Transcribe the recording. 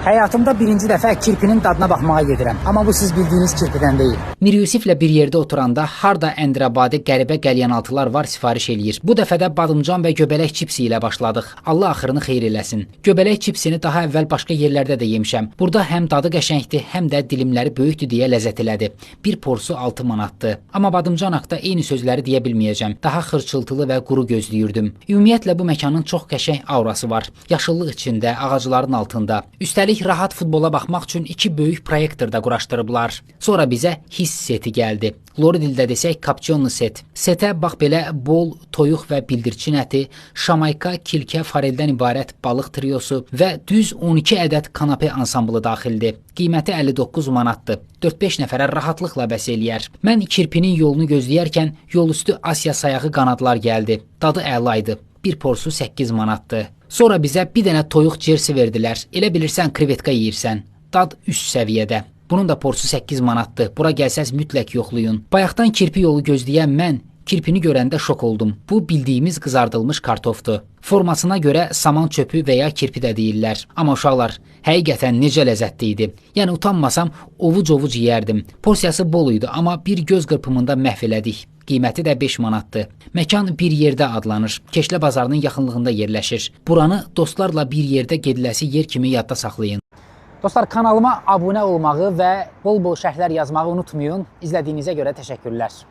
Həyatımda birinci dəfə kirpinin dadına baxmağa gedirəm. Amma bu siz bildiyiniz kirpidən deyil. Mir Yusiflə bir yerdə oturanda harda Əndirabadi qəribə qəlyanaltılar var sifariş eləyir. Bu dəfə də badımcan və göbələk çipsi ilə başladıq. Allah axırını xeyir eləsin. Göbələk çipsini daha əvvəl başqa yerlərdə də yemişəm. Burada həm dadı qəşəngdir, həm də dilimləri böyükdür deyə ləzzət elədi. Bir porsu 6 manatdır. Amma badımcan haqda eyni sözləri deyə bilməyəcəm. Daha xırçıltılı və quru gözləyirdim. Ümumiyyətlə bu məkanın çox qəşəng aurası var. Yaşıllıq içində, ağacların altında. Üstəlik rahat futbola baxmaq üçün 2 böyük proyektor da quraşdırıblar. Sonra bizə hiss seti gəldi. Lori dildə desək kapçionlu set. Setə bax belə bol toyuq və bildirçin əti, şamayka, kilkə, fareldən ibarət balıq triosu və düz 12 ədəd kanape ansamblı daxildir. Qiyməti 59 manatdır. 4-5 nəfərə rahatlıqla bəs eləyər. Mən kirpinin yolunu gözləyərkən yolüstü Asiya sayağı qanadlar gəldi. Dadı əla idi. Bir porsu 8 manatdır. Sonra bizə bir dənə toyuq cersi verdilər. Elə bilirsən krevetka yeyirsən. Dad üst səviyyədə. Bunun da porsu 8 manatdır. Bura gəlsəz mütləq yoxlayın. Bayaqdan kirpi yolu gözləyən mən kirpini görəndə şok oldum. Bu bildiyimiz qızardılmış kartofdur. Formasına görə saman çöpü və ya kirpi də deyirlər. Amma uşaqlar, həqiqətən necə ləzzətli idi. Yəni utanmasam ovuc-ovuc yeyərdim. Porsiyası bol idi, amma bir göz qırpımında məhv elədik. Qiyməti də 5 manatdır. Məkan bir yerdə adlanır. Keşlə bazarının yaxınlığında yerləşir. Buranı dostlarla bir yerdə gediləsi yer kimi yadda saxlayın. Dostlar, kanalıma abunə olmağı və bol-bol şərhlər yazmağı unutmayın. İzlədiyinizə görə təşəkkürlər.